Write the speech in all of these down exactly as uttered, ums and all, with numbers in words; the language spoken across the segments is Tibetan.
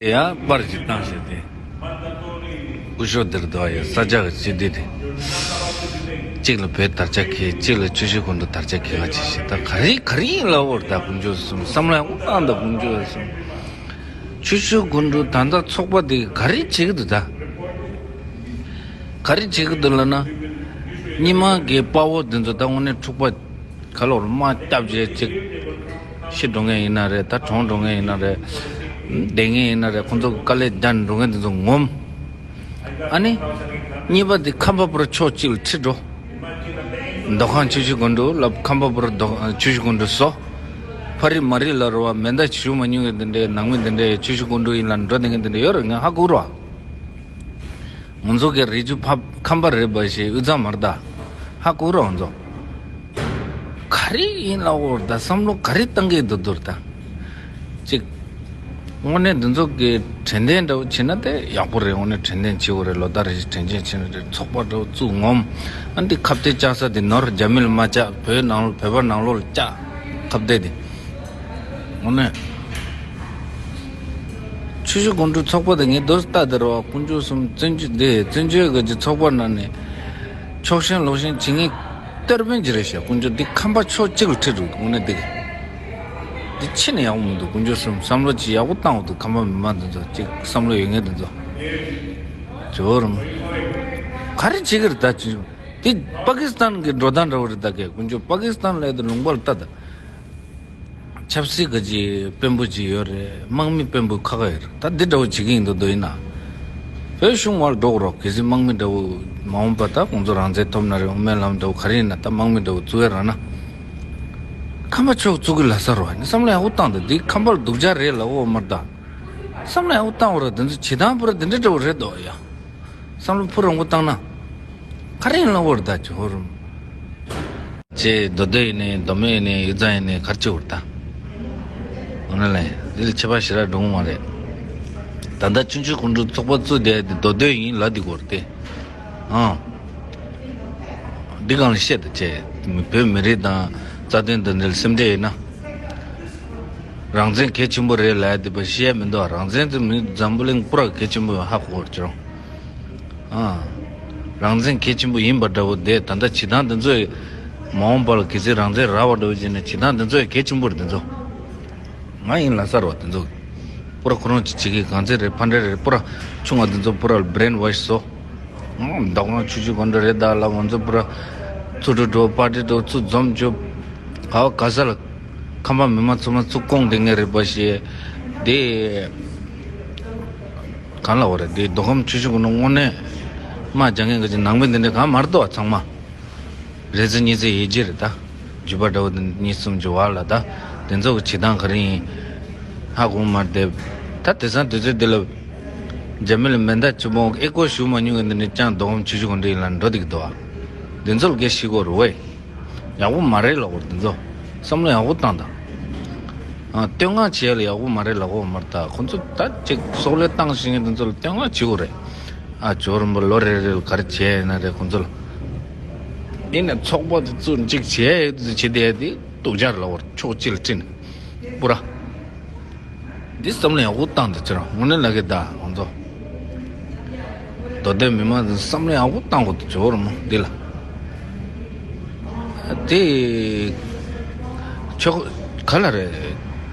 ཡ་པར་ཞིག་བཏང་བྱས་ཏེ། སྐུ་ཞབས་འདིར་འདུག་ཡ་ས་ཆ་གི་སྤྱི་བདེ་དེ། གཅིག་ལ་བོད་དར་ཆ་འཁྱེར། གཅིག་ལ་ཆུ་བཞི་སྒང་དྲུག་དར་ཆ་འཁྱེར་ག་ཅིག་བྱས། ད་ག་རེ་ག་རེ་ཡིན་ལབ་པ་རེད། ད་དཀོན་མཆོག་གསུམ། བསམ་བློ་ཡག་པོ་བཏང་། ད་དཀོན་མཆོག་གསུམ། ཆུ་བཞི་སྒང་དྲུག་ད་ལྟ་ཚོགས་པ་དེ་ག་རེ་བྱེད་ཀྱི་འདུག་ད་ག་རེ་བྱེད་ཀྱི་འདུག་ལབ་ན། སྔོན་མ་གི་དཔའ་བོ་དེ་ཚོ་ད་དངོས་གནས་འཁྲུག་པ་ག་ལོར་དམག་བརྒྱབ་བྱས་ཅིག་ཤི་འགྲོ་མཁན་ཡིན་ན་རེད། ད་གྲོངས་འགྲོ་མཁན་ཡིན་ན་རེད། བསྡད་མཁན་ཡིན་ན་རེད། ཁོང་ཚོ་དཀའ་ལས་བརྒྱབ་འགྲོ་མཁན་དེ་ཚོ་ངོམ། ཨ་ནི། གཉིས་པ་དེ་ཁམས་པ་པུ་ར་ཕྱོགས་གཅིག་ལ་ཁྲིད་འགྲོ། མདོ་ཁམས་ཆུ་བཞི་སྒང་དྲུག་ལབ། ཁམས་པ་པུ་ར་མདོ་ཆུ་བཞི་སྒང་དྲུག་བཟོ། ཕ་རི་མ་རི་ལ་རུ་བ་མེ་མདའ་བཞུ་མ་མྱོང་མཁན་དེ་འདྲའི་ནང་མི་དེ་འདྲའི་ཆུ་བཞི་སྒང་དྲུག་ཡིན་ལབ་འགྲོ་བསྡད་མཁན་དེ་འདྲ་ཡོད་རེད། ངས་ཧ་གོ་རོ། ང་ཚོ་གི་རི་ཆུ་ཕ་ཁམས་པ་རེད་པ་ཞེས་དབུས་གཙང་མ་རེད་ད། ཧ་གོ་རོ་ང་ཚོ། ག་རེ་ཡིན་ལབ་པ་རེད། ད་བསམ་བློ་ག་རེ་བཏང་གི་འདུག་འདུག་ད། གཅིག་དངོས་གནས་འདི་ཚོ་གི་དྲན་རྟེན་འདྲ་བོ་བྱེད་ན་དེ་ཡག་པོ་རེད། དངོས་གནས་དྲན་རྟེན་བྱེད་དགོས་རེད། ལོ་ལྟར་རེ་བཞིན་དྲན་རྟེན་བྱེད་ན་རེད། ཚོགས་པ་འདྲ་བོ་བཙུགས་ངོམ། ཨ་འདི་ཁ་གཏད་བཅག་ས་དེ་ནོར་རྒྱ་མི་ལ་མ་བཅག་བོད་ནང་ལོགས་བོད་པ་ནང་ལོགས་ལ་བཅག་ཁ་གཏད་དེ། དངོས་གནས། ཆུ་བཞི་སྒང་དྲུག་ཚོགས་པ་དེ་ངས་རྡོ་ལྟ་དེ་ར་བ་དཀོན་མཆོག་གསུམ། བཙན་བྱོལ་འདི་བཙན་བྱོལ་གི་ཅིག་ཚོགས་པ་ནང་ནས་ཕྱོགས་ཞེན་ལོག་ཞེན་བྱེད་མཁན་གཏེར་དཔོན་ཅིག་རེད་ཤག་དཀོན་མཆོག་འདི་ཁམས་པ་ཕྱོགས་གཅིག་ལ་ཁྲིད་འགྲོ་འདུག་དངོས་གནས་འདི་གི། འདི་ཕྱི་ནས་ཡག་པོ་མི་འདུག་དཀོན་མཆོག་གསུམ། བསམ་བློ་ཅིག་ཡག་པོ་བཏང་འོ་འདུག་ཁམས་པ་མི་མང་འདི་ཚོ་ཅིག་བསམ་བློ་ཡོད་མཁན་འདི་ཚོ། ཇོ་རུ་ག་རེ་བྱེད་ཀྱི་རེད་ད། ཅི་འདི་པ་ཀི་སི་ཐན་གི་འགྲོ་སྟངས་འདྲ་བོ་རེད་ད་གས། དཀོན་མཆོག་པ་ཀི་སི་ཐན་ལ་ཡ་དེ་ལུང་པ་ལ་ལྟ་ད། ཆབ་སྲིད་ག་ཅིག་དཔོན་པོ་ཅིག་ཡོད་རེད། དམག་མི་དཔོན་པོ་ཁག་ཁག་ཡོད་རེད། ད་འདི་འདྲ་བོ་བྱེད་ཀྱི་ཡིན་འདུག་འདུག་ཡིན་ན། བོད་གཞུང་བར་འགྲོ་དགོས་རོགས། གལ་སྲིད་དམག་མི་འདྲ་བོ་མ་འོངས་པ་ད་ཁོང་ཚོ་རང་བཙན་ཐོབ་ན་རེད། དབུ་མའི་ལམ་འདྲ་བོ་ག་རེ་ཡིན་ན་ད་དམག་མི་འདྲ་བོ་བཙུགས་ཡ་རག་ན། ཁམས་པ་ཕྱོགས་བཙུགས་ཀྱི་ལ་ས་རོ། ཨ་ནི་བསམ་བློ་ཡག་པོ་བཏང་དང་། འདི་ཁམས་པ་ལ་སྡུག་ཅག་རེད་ལབ་འོ་མར་ད། བསམ་བློ་ཡག་པོ་བཏང་བ་ར་དེ་ཚོ་བྱེད་སྟངས་པུ་ར་དེ་འདྲ་འདྲ་བོ་རེད་འདུག་ཡ། བསམ་བློ་ཕུ་རང་པོ་བཏང་ན། ག་རེ་ཡིན་ལབ་འོ་ར་ད་ཇོ་རུ། ཅེས་མདོ་སྟོད་ཡིན་ནའི་མདོ་སྨད་ཡིན་ནའི་དབུས་གཙང་ཡིན་ནའི་གར་ཅི་བོར་ད། འོ་ན་ལས་འདི་ལ་ཁྱད་པར་ཞེ་དྲག་འགྲོ་གི་མ་རེད། ད་ལྟ་ཆུང་ཆུང་གུང་ཀྲུང་ཚོགས་པ་བཙུགས་བསྡད་དེ་མདོ་སྟོད་ཡིན་ལབ་འདི་གོ་རེད་དེ། ཨང་། འདི་གང་ལ་བཤད་ད་ཅེས། བོད་མི་རིགས་དང་རྩ་དོན་དང་འབྲེལ་སེམས་ཁྲལ་ཡིན་ན། རང་བཙན་གལ་ཆེན་པོ་རེད་ལབ་ཡ་དེ་པ་བཤད་ཡ་མི་འདུག་རང་བཙན་དེ་མི་འཛམ་བུ་གླིང་པུ་ར་གལ་ཆེན་པོ་ཧ་གོ་བར་བྱུང་། ཨང་། རང་བཙན་གལ་ཆེན་པོ་ཡིན་པ་འདྲ་བོ་དེ་ད་ལྟ་བྱེད་སྟངས་དེ་ཚོས་མ་འོངས་པ་ལ་གལ་སྲིད་རང་བཙན་རག་པ་འདྲ་བོ་བྱས་ན་བྱེད་སྟངས་དེ་ཚོས་གལ་ཆེན་པོ་རེད་དེ་ཚོ། ང་ཡིན་ལ་སར་བ་དེ་ཚོ། པུ་ར་ཁོ་རང་ཅིག་བྱེད་ཀྱི་གང་ཚེ་རེད་ཕ་འདྲེ་རེད་པུ་ར་ཆུང་བ་དེ་ཚོ་པུ་ར་ལ་བྷི་རེན་ཝོཤ་བཟོ། མདོ་ཁམས་ཆུ་བཞི་སྒང་དྲུག་རེད་ད་ལ་ང་ཚོ་པུ་ར་ཚུ་དྲུག་འགྲོ་པར་ཏི་འགྲོ་ཚུ་འཛོམས་བཅུག་ག་བ་ག་ས་ལ་ཁམས་པ་མི་མང་ཚང་མ་ཚུ་སྐོང་བསྡད་ངེས་རེད་པ་ཞེས་དེ། གང་ལ་བ་རེད་དེ་མདོ་ཁམས་ཆུ་བཞི་སྒང་དྲུག་དངོས་གནས་དམག་རྒྱག་མཁན་གྱི་ནང་མི་དེ་འདྲ་གང་མ་རེད་དོ་ཚང་མ། རེ་ཚེ་གཉིས་ཚེ་ཡེ་རྗེ་རེད་ད། རྒྱུད་པ་འདྲ་བོ་དེ་གཉིས་གསུམ་གྱི་བར་ལ་ད། དེ་ཚོ་གི་བྱེད་སྟངས་ག་རེ་ཡིན། ཧ་གོ་མ་བསྡད། ད་དེང་སང་དུས་ཚོད་འདི་ལ། རྒྱ་མི་ལ་མེ་མདའ་ཆུ་བོང་ཨེ་ཀོ་ཞུ་མ་མྱོང་གི་འདི་ནས་ཀྱང་མདོ་ཁམས་ཆུ་བཞི་སྒང་དྲུག་ཡིན་ལ་འགྲོ་བསྡད་ཀྱི་འདུག་ཨ། དེ་ཚོ་ལ་སྐད་ཤེས་དགོས་རེད་ཝེ། ཡག་པོ་མ་རེད་ལབ་དགོས་རེད་དེ་ཚོ། བསམ་བློ་ཡག་པོ་བཏང་དང་། ཨ། བསྟོད་བསྔགས་བྱས་ལ་ཡག་པོ་མ་རེད་ལབ་དགོས་མ་རེད་ད་ཁོང་ཚོ་ད་ཅིག་སྲོག་བློས་བཏང་བཞིན་གྱི་དེ་ཚོ་ལ་བསྟོད་བསྔགས་བྱེད་དགོས་རེད། ཨ་ཇོ་རིན་པོ་ལོ་རེ་རེ་ལ་ག་རེ་བྱས་ཡིན་ན་རེད་ཁོང་ཚོ་ལ། ཡིན་ནས་ཚོགས་པ་དེ་བཙུགས་གཅིག་བྱས་ཡོད་དུ་བྱེད་བསྡད་དེ་སྡུག་ཅག་ལ་བར་ཕྱོགས་གཅིག་ལ་ཁྲིད་ནས་པུ་ར། འདི་བསམ་བློ་ཡག་པོ་བཏང་དུ་ཁྱེད་རང་དངོས་གནས་ལ་གི་ད་ང་ཚོ། མདོ་སྟོད་མི་མང་ཚོ་བསམ་བློ་ཡག་པོ་བཏང་དགོས་དུ་ཇོ་རིན་པོ་འདི་ལ། དེ། ཆོག་ག་ལ་རེད།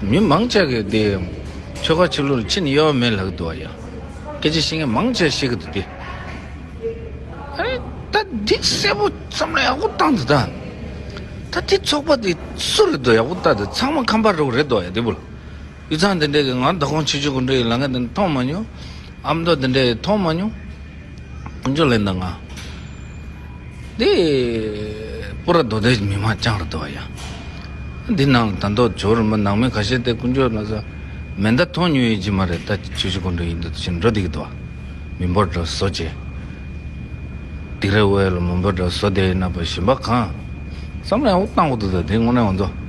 མི་མང་ཆེ་གི་དེ། ཆོལ་ཁ་ཆོས་ལུགས་ཕྱི་ནས་གཡོ་བ་མེད་ལབ་གི་འདུག་བ་ཡ། སྐད་ཆ་བཤད་མཁན་མང་ཆེ་བཤད་གི་འདུག་དེ། ཨ་རེ། ད་འདི་གསལ་པོ་བསམ་བློ་ཡག་པོ་བཏང་འདུག་ད། ད་འདི་ཚོགས་པ་འདི་སུ་རེད་འདུག་ཡག་པོ་ལྟ་དུས་ཚང་མ་ཁམས་པ་རོགས་རེད་འདུག་ཡ་འདི་བུ་ལ། དབུས་གཙང་འདི་འདྲས་ཀྱི་ང་མདོ་ཁམས་ཆུ་བཞི་སྒང་དྲུག་ཡི་ལམ་ཁ་འདི་མཐོང་མ་མྱོང་། ཨ་མདོ་འདི་འདྲས་མཐོང་མ་མྱོང་། དཀོན་མཆོག་ལན་དང་ང་། འདི། པུ་ར་མདོ་སྟོད་མི་མང་རྐྱང་རེད་འདུག་ཡ། འདི་ནང་ལ་ད་མདོ་ཇོ་རིན་པོ་ནང་མི་ཁ་ཤས་དེ་དཀོན་མཆོག་ལ་ས། མེ་མདའ་མཐོང་མྱོང་ཡོད་ཀྱི་མ་རེད་ད་ཆུ་བཞི་སྒང་དྲུག་ཡིན་འདུག་ཕྱིན་འགྲོ་བསྡད་ཀྱི་འདུག་བ། མི་འབོར་འདྲ་བཟོ་བྱས། དིག་ར་འོད་ལ་མི་འབོར་འདྲ་བཟོ་བསྡད་ཡིན་ན་པ་གཞན་པ་གང་། བསམ་བློ་ཡག་པོ་བཏང་དགོས་འདུག་ད་དེ་དངོས་གནས་ང་ཚོ།